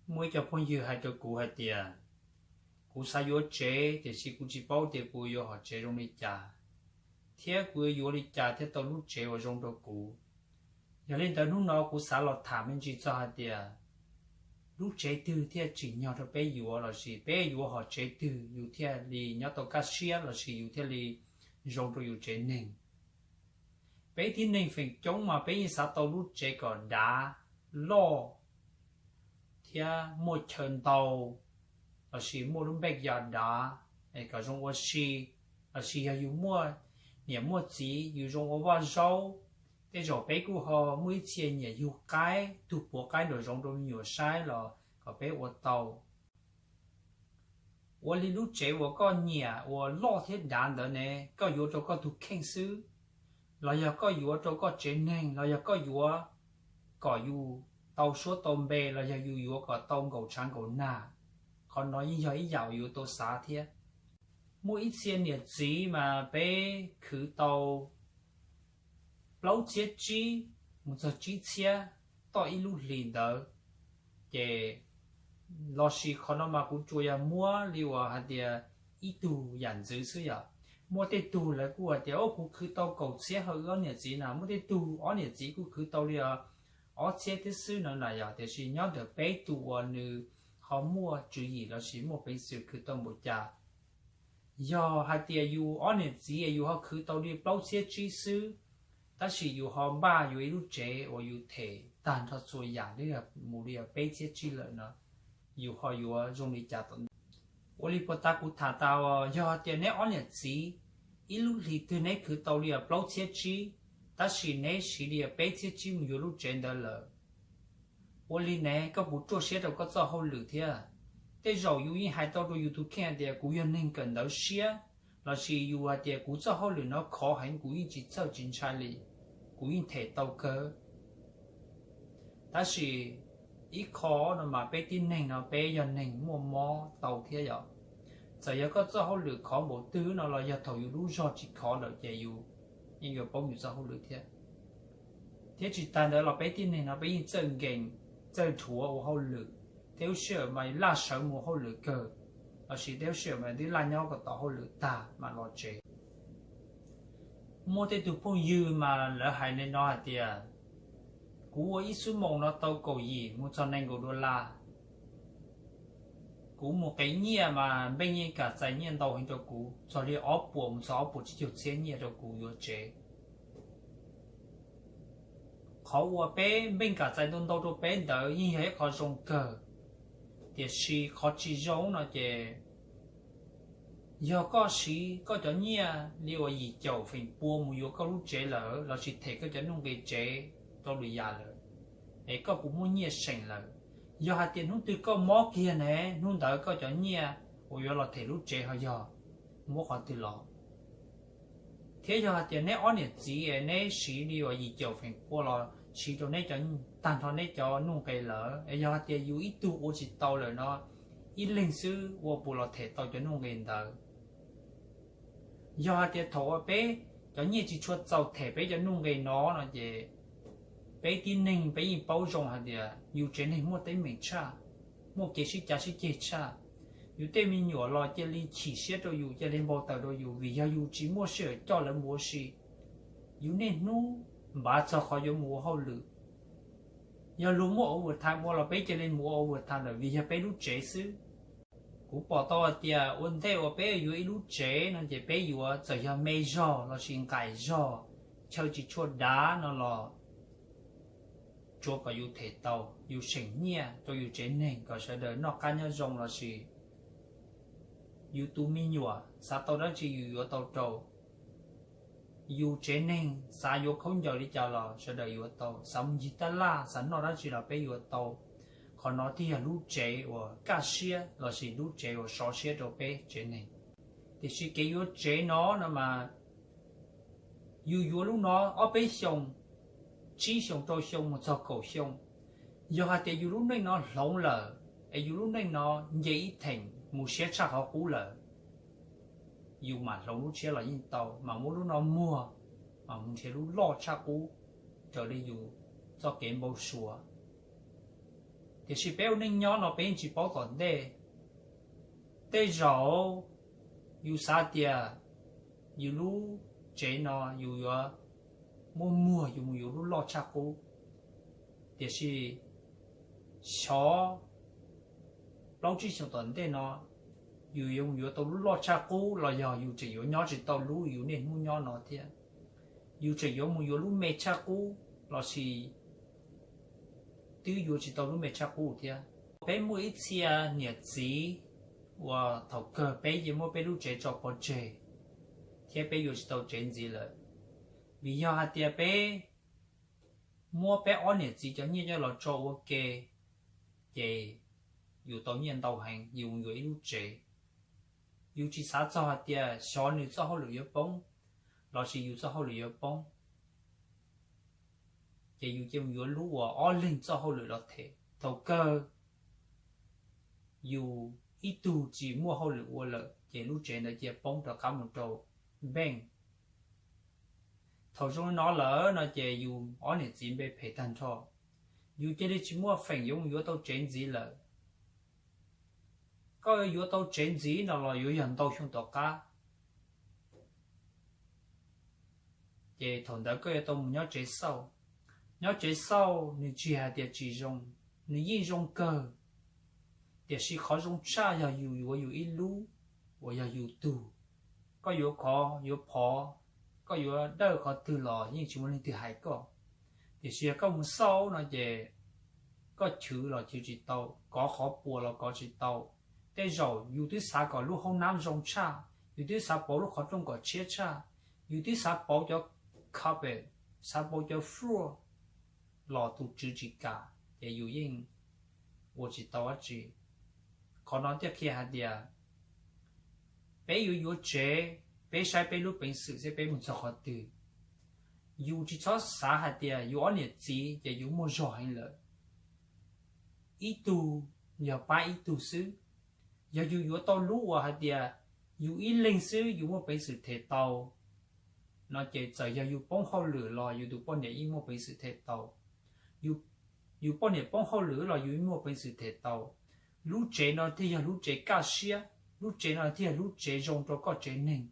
Muaj ib co phooj ywg hais rau kuv hais tias, kuv xav yuav tsev tiam sis kuv tsis paub tias kuv yuav hom tsev zoo li cas, thiab kuv yuav yuav li cas thiaj tau lub tsev uas zoo rau kuv. Yog li ntawd hnub no kuv xav los tham me ntsis txog hais tias, lub tsev twg thiaj tsim nyog rau peb yuav lossis peb yuav hom tsev twg yus thiaj li nyob tau kaj siab lossis yus thiaj li zoo rau yus tsev neeg. Peb tib neeg feem coob mas peb yeej xav tau lub tsev kom dav, loj, thiab muaj chaw ntau, lossis muaj lub npej yas dav, es kom zoo ua si, lossis yog yus muaj niam muaj txiv yus zoo ua vaj zaub. Tej zaum peb kuj ho muaj ib txhia nyiam yug qaib, tug puav qaib nraum zoov rau me nyuam saib los kom peb ua tau. Ua li lub tsev uas koj nyiam uas loj thiab dav ntawd ne, koj yuav rau koj tug kheej xwb, los yog koj yuav rau koj tsev neeg, los yog koj yuav kom yus tau suab tau npe, los yog yus yuav kom tau nkaum tshav nkaum nag, qhov no yeej yog ib yam uas yuav tau xav thiab. Muaj ib txhia niam txiv mas peb khwv tau plaub txhiab tsib mus txog tsib txhiab toj ib lub hlis ntawd, ces lossis qhov no mas kuv tsuas yog muab li uas hais tias ib tug yam ntxwv xwb yom. Muaj tej tug lawv kuj hais tias, o, kuv khwv tau kaum txhiab hawm wb ob niam txiv na, muaj tej tug ob niam txiv kuj khwv tau li ob txhiab thiab xwb no na yom, tiam sis nyob ntawm peb tus uas nws ho muaj tswv yim lossis muaj peev xwm khwv tau npaum cas. Yog hais tias yus ob niam txiv yus ho khwv tau li plaub txhiab tsib xwb, tab sis yus ho npaj yuav ib lub tsev uas yus them tag nrho txhua yam mus li peb txhiab tsib lawm no, yus ho yuav zoo li cas tom ntej? Ua li puag ta kuv tham tas, yog hais tias neb ob niam txiv ib lub hlis twg neb khwv tau li plaub txhiab tsib, tab sis neb siv li peb txhiab tsib mus yuav lub tsev ntawd lawm, ua li ne koj puas ruaj siab rau koj txoj hauj lwm thiab? Tej zaum yus yeej hais tau rau yus tus kheej hais tias kuv yog neeg kawm ntawv siab, lossis yus hais tias kuv txoj hauj lwm no khov heev kuv yeej tsis txhawj tsis ntshai li, kuv yeej them tau kawg. Tab sis ib qho no mas peb tib neeg no peb yog neeg muaj mob tau thiab yom. Txawm yog koj txoj hauj lwm khov npaum twg no los yog thaum yus lub zog tsis khov lawm ces yus yeej yuav poob yus txoj hauj lwm thiab. Thiab tsis tas ntawd los peb tib neeg no peb yeej txawj nkees, txawj dhuav ua hauj lwm, tej lub sij hawm mas laj sawv mus hauj lwm kawg, lossis tej lub sij hawm mas twb laj nyob kom tau hauj lwm tag mam los tsev. Muaj tej tug phooj ywg mas lawv hais li no hais tias, kuv ua ib xuab moos no tau kaum yim mus txog nees nkaum dollar. Kuv mus qev nyiaj mas npeej yeej kam txais nyiaj ntau heev rau kuv, txog li ob puas mus txog ob puas tsib caug txhiab nyiaj rau kuv yuav tsev. Qhov uas peb npeej kam txais ntau ntau rau peb ntawd yeej yog ib qho zoo kawg, tiam sis qhov tsis zoo no ces yog koj siv koj cov nyiaj li uas yim caum feem pua mus yuav koj lub tsev lawm lossis them koj cov nuj nqis tsev rau lwm yam lawm, es koj puas muaj nyiaj seem lawm? Yog hais tias hnub twg koj mob kiag ne, hnub ntawd koj cov nyiaj uas yuav los them lub tsev ho yog muab qhov twg los? Thiab yog hais tias neb ob niam txiv neb siv li uas yim caum feem pua los siv rau neb cov, tag nrho neb cov nuj nqis lawm, es yog hais tias yus ib tug ua tsis tau lawm no, ib leeg xwb ua puas los them tau cov nuj nqis ntawd? Yog hais tias thaum uas peb cov nyiaj tsis tshua txaus them peb cov nuj nqis no no ces peb tib neeg peb yeej paub zoo hais tias yus tsev neeg muaj teeb meem tshaj, muaj kev sib cav sib ceg tshaj. Yus tej me nyuam los cia li chim siab rau yus, cia li npau taws rau yus vim yog yus tsis muaj sij hawm coj lawv mus ua si. Yus niaj hnub npav txog qhov yuav mus ua hauj lwm. Yog luag muaj overtime ua los peb cia li mus ua overtime lawm vim yog peb lub tsev xwb. Kuv pom tau hais tias ua ntej uas peb yuav ib lub tsev no ces peb yuav txawm yog me zog lossis nqaim zog, chaw tsis tshua dav no los tsuav kom yus them tau, yus seem nyiaj rau yus tsev neeg kom sawv daws noj qab nyob zoo lossis yus tus me nyuam xav tau dab tsi yus yuav tau rau. Yus tsev neeg xav yuav khaub ncaws li cas los sawv daws yuav tau, xav mus ncig tab laj xav noj dab tsi los peb yuav tau. Qhov no thiaj yog lub tsev uas kaj siab lossis lub tsev uas sov siab rau peb tsev neeg. Tiam sis kev yuav tsev no no mas yus yuav lub no ob peb xyoos, tsib xyoos rau xyoo mus txog kaum xyoo, yog hais tias yus lub neej no hloov lawm es yus lub neej no nce ib theem mus siab tshaj qhov qub lawm, yus mam hloov lub tshiab los yeej tau, mam muab lub no muag, mam mus nrhiav lub loj tshaj qub raws li yus txoj kev npau suav. Tiam sis peb ua neej nyob no peb yeej tsis paub tom ntej. Tej zaum yus xav tias yus lub tsev no yus yuav muaj muag yus mus yuav lub loj tshaj qub, tiam sis xyov plaub tsib xyoos tom ntej no yus yuav mus yuav tau lub loj tshaj qub los yog yus tseem yuav nyob tsis tau lub yus niaj hnub nyob no thiab. Yus tseem yuav mus yuav lub me tshaj qub los sis twb yuav tsis tau lub me tshaj qub thiab. Peb muaj ib txhia niam txiv uas thaum kawg peb yeej muab peb lub tsev tso pov tseg thiab peb yuav tsis tau tsev ntxiv lawm. Vim yog hais tias peb muab peb ob niam txiv cov nyiaj coj los tso ua ke, ces yus tau nyiaj ntau heev yus yuav ib lub tsev. Yus tsis xav txog hais tias xyov nws txoj hauj lwm yuav poob los sis yus txoj hauj lwm yuav poob, ces yus cia yuav lub uas ob leeg txoj hauj lwm los them. Thaum kawg yus ib tug tsis muaj hauj lwm ua lawm ces lub tsev ntawd cia poob rov qab mus rau npeej. Thaum zoo li no lawm no ces yus ob niam txiv npe phem tag nrho, yus cia li tsis muaj feem yuav mus yuav tau tsev ntxiv lawm. Koj yuav tau tsev ntxiv no los yuav yog ntau xyoo tom qab, ces thaum ntawd koj yuav tau mus nyob tsev xauj. Nyob tsev xauj nws tsis hais tias tsis zoo, nws yeej zoo kawg, tiam sis qhov zoo tshaj yog yus yuav yus ib lub uas yog yus tug. Koj yuav khov yuav phov, koj yuav dawj qhov twg los yeej tsis muaj leej twg hais koj. Tiam sis yog koj mus xauj no ces koj chwv los chwv tsis tau, kov qhov puas los kov tsis tau. Tej zaum yus twb xav kom lub hoob nab zoo tshaj, yus twb xav pauv lub qhov rooj kom tshiab tshaj, yus twb xav pauv cov carpet, xav pauv cov floor los tus tswv tsis kam ces yus yeej ua tsis tau dab tsi. Qhov no thiaj qhia hais tias peb yuav yuav tsev, peb saib peb lub peev xwm seb peb mus txog qhov twg. Yus tsis txhob xav hais tias yus ob niam txiv ces yus muaj zog heev lawm, ib tug yog pab ib tug xwb. Yog yus yuav tau lub uas hais tias yus ib leeg xwb yus muaj peev xwm them tau no ces txawm yog yus poob hauj lwm los yus tus poj niam yeej muaj peev xwm them tau. Yus poj niam poob hauj lwm los yus yeej muaj peev xwm them tau. Lub tsev no thiaj yog lub tsev kaj siab, lub tsev no thiaj yog lub tsev zoo rau koj tsev neeg.